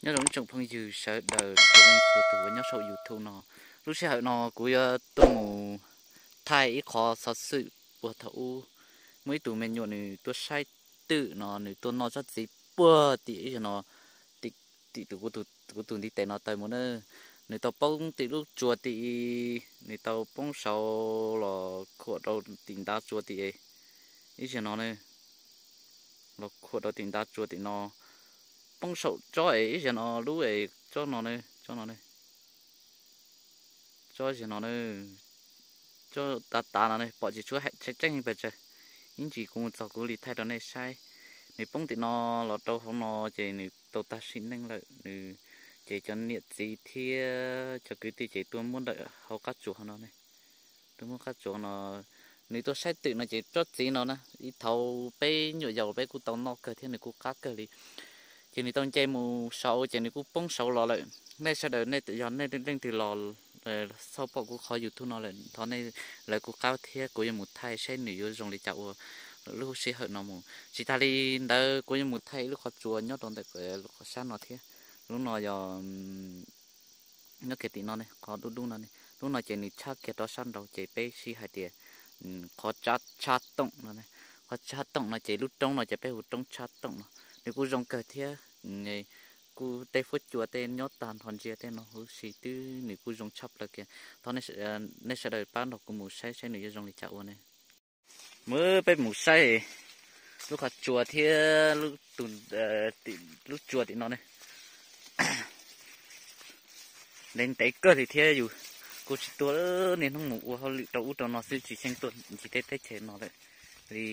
Nyob zoo ib tsoom phooj ywg sawv daws txhua leej txhua tus uas nyob saum YouTube no. Lub sij hawm no kuv yuav tuaj mus thaij ib qho xov xwm uas thaum ub muaj ib tug me nyuam nws tuaj saib twm no, nws tuaj noj tsob txiv puag tim ib zaug no, tim tus, kuv tus ntiv tes no tawm mus na. Nws tau poob tim lub tsua tim, nws tau poob saud los khuam rau tim ntav tsua tim ib zaug no na, los khuam rau tim ntav tsua tim no, poob saum tsob es ib zaug no lub es tsob no na, tsob no na, tsob zaug no na, tsob tav tav no ne, pom tsis tshua tseeb pes tsawg. Ib ntsis kuv mus txog kuv li thaij rau nej saib. Nws poob tim no los rau hauv no ces nws tau tag sim neej lawm. Nws ces cov niam txiv thiab cov kwv tij ces tuaj muab ntawm hauv qab tsuas hauv no ne, tuaj muab qab tsuas no. Nws tuaj saib twm no ces tsob txiv no na, ib thaum peb nyuam yaus peb kuj tau noj kawg thiab nws kuj qab kawg li. Ces nws tau nce mus saud ces nws kuj poob saud los lawm. Nej sawv daws nej yog nej leej twg los xauj pom kuv qhov YouTube no lawm thov nej, lawv kuj qab thiab kuv yuav mus thaij saib nws yuav zoo li cas ua lub sij hawm no mus. Tsis tas li ntawd kuv yuav mus thaij ib lub qhov tsua nyob rau ntawm qhov sab no thiab. Lub no yog nyob kiag tim no ne, qhov dub dub no ne, lub no ces nws tshab kiag rau sab nraud ces peb sib hais tias qhov tshab toom no, qhov tshab toom no ces lub roob no ces peb hu roob tshab toom no. Nws kuj zoo kawg thiab, kuj tej fuab cua tej nyob tag nrho ntsia tej no huv si twb nws kuj zoo tshaj plaws kiag. Thov nej sawv daws pab nrog kuv mus saib saib nws yuav zoo li cas ua ne. Mus peb mus saib lub qhov tsua thiab lub tsua tim no ne. Ntev ntev kawg li thiab yus, kuv tsis tuaj niaj hnub mus ua hauj lwm rau ub rau no xwb tsis xyeej tuaj ncig tej teb chaws no lawm li.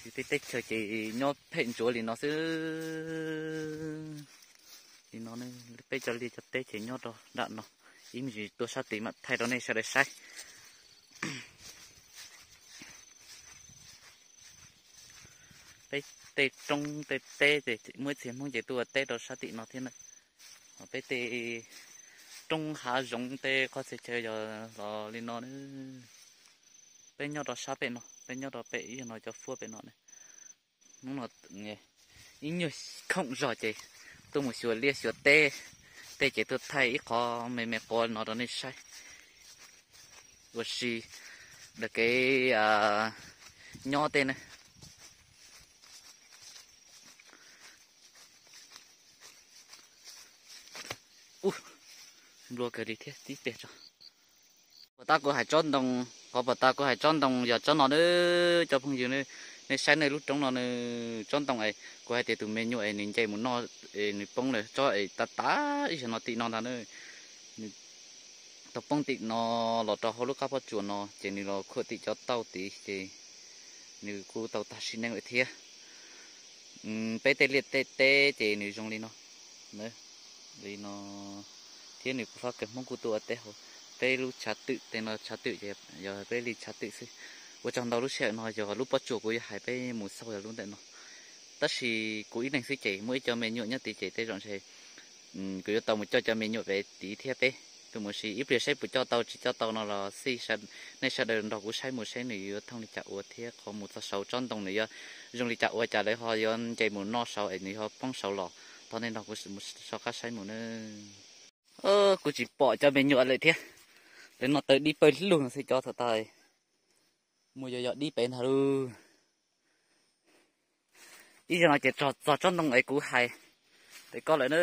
Tej teb chaws ces nyob phem ntsuav li no xwb. Li no peb cov liaj cov teb ces nyob rau nram no, ib me ntsis tuaj sab tid mam thaij rau nej sawv daws saib. Peb tej roob tej teb ces muaj ib txhia Hmoob ces tuaj ua teb rau sab tim no thiab na. Peb tej roob hav zoov tej qhov txhia chaw yog los li no. Peb nyob rau sab pem no, peb nyob rau pem ib yam no cov fuab pem no ne. Hnub no ib nyuag khoom zog ces tuaj mus xyuas liaj xyuas teb, tej ces tuaj thaij ib qho me me quav no rau nej saib. Ua si daws kev nyob tej ne. Ub, nplua kawg li thiab tib pliag tso. Puas tas kuv hais tsob ntoo, qhov puas tas kuv hais tsob ntoo yog tsob no na, cov phooj ywg, nej saib nej lub roob no na, tsob ntoo es kuv hais tias tus me nyuam es nws nce mus noj, es nws poob lawm tsob es tav tav ib zaug no tim no ntag na. Nws tau poob tim no los rau hauv lub qab pob tsuas no ces nws los khuam tim cov tauj tid ces nws kuj tau tag sim neej lawm thiab. Peb tej liaj tej teb ces nws zoo li no, li no, thiab nws kuj fab kawg, Hmoob kuj tuaj ua teb hauv. Peb lub tshav twm tej no, tshav twm ces yog peb li tshav twm xwb. Ua tsaug ntau, lub sij hawm no yog lub pob tsuas kuv yuav hais peb mus xauj yog lub ntawm no. Tab sis kuv ib leeg xwb ces muaj ib co me nyuam nyob tid ces tej zaum ntshe kuv yuav tau mus coj cov me nyuam pem tid thiab peb tuaj mus ua si ib pliag saib puas coj tau tsis coj tau no los xij, nej sawv daws nrog kuv saib mus saib nws yuav thooj li cas ua thiab qhov mus txog saud tsob ntoo nws yuav zoo li cas ua cas lawv ho yuav nce mus noj saud es nws ho poob saud los. Thov nej nrog kuv mus soj qab saib mus na. Kuv tsis pom cov me nyuam lawm thiab. Lawv noj taw dib pawg lug no xwb, cov thaum tas mus yos yos dib pem ntag lauj. Ib zaug no ces txog tsob ntoo es kuv hais rau koj lawm na,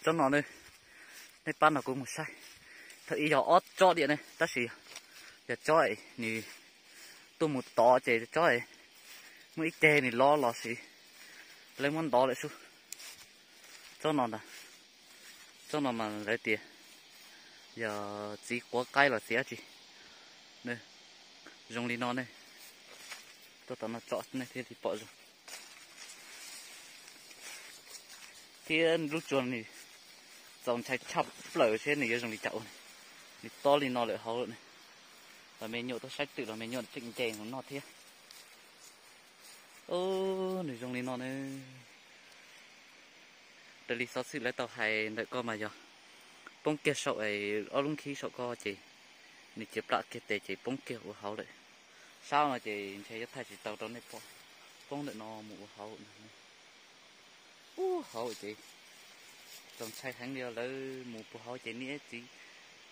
tsob no na, nej pab nrog kuv mus saib. Thaum ub yog ob tsob diam ne, tab sis yog tsob es nws tuaj mus tod ces tsob es muaj ib ceg nws lov los sis lawv muab ntov lawm sub. Tsob no ntag, tsob no mas lawv tias yog txiv quav qaib los txiv dab tsi, zoo li no ne. Tuaj tom no tsom nej thiaj li pom zoo. Thiab lub tsua nws txaus ntshai tshaj plaws seb nws yuav zoo li cas ua. Nws tob li no lawm hauv lawm ne. Los me nyuam tuaj saib twm los me nyuam tseem nce mus noj thiab. Nws zoo li no ne. Raws li xov xwm lawv tau hais ntawm ko mas yog poob kiag saum es ob lub nkhib saum ko ces nws cia plam kiag tes ces poob kiag ua hauv lawm. Sab no ces ntshe yuav thaij tsis tau rau nej pom, poob ntawm no mus ua hauv no. Ub, hauv ces txaus ntshai heev li, lawv mus puag hauv ces niam txiv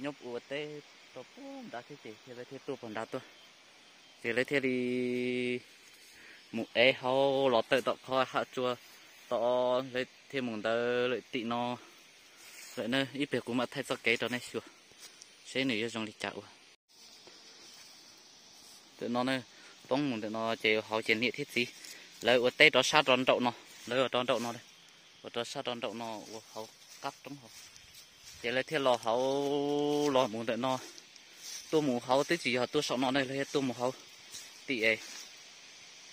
nyob ua teb rau puag nrad thiab ces thiaj lawv thiaj tuaj puag nrad tuaj. Ces lawv thiaj li mus ev hauv los tawm tom qhov hav tsua tod, lawv thiaj mus ntawd lawm tim no lawm na. Ib pliag kuv mam thaij txoj kev rau nej xyuas seb nws yuav zoo li cas ua. Ntawm no, poob mus ntawm no ces hauv ces niam thiab txiv lawv ua teb rov sab rau nraum no, lawv ua rau nraum no, ua rau sab rau nraum no ua hauv qab roob hauv. Ces lawv thiaj los hauv, los mus ntawm no, tuaj mus hauv twb tsis yog tuaj saum no ne, lawv thiaj tuaj mus hauv tim es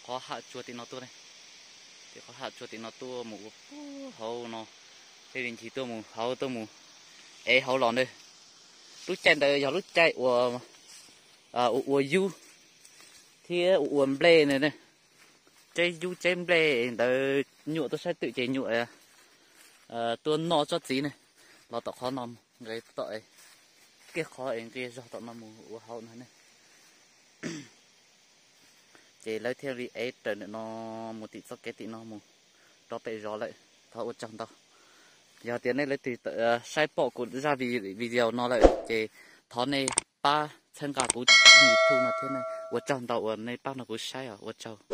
qhov hav tsua tim no tuaj ne. Ces qhov hav tsua tim no tuaj mus ua puag hauv no, thiaj li ncig tuaj mus hauv tuaj mus ev hauv los ne. Lub caij ntawd yog lub caij ua, ua ua yub thiab ua ua nplej ne. Tseb yub tseb nplej ntawd nyuam tuaj saib twm ces nyuam tuaj noj tsob txiv ne, los tom qhov no nqes tom kiag qhov es nqis zog tom no mus ua hauv no ne. Ces lawv thiaj li ev raws ntawm no mus tim txoj kev tim no mus rov pem zos lawm. Thov ua tsaug ntau. Yog tias nej leej twg saib pom kuv zaj video no lawm ces thov nej pab txhawb nqa kuv YouTube no thiab ne. Ua tsaug ntau uas nej pab nrog kuv saib os, ua tsaug.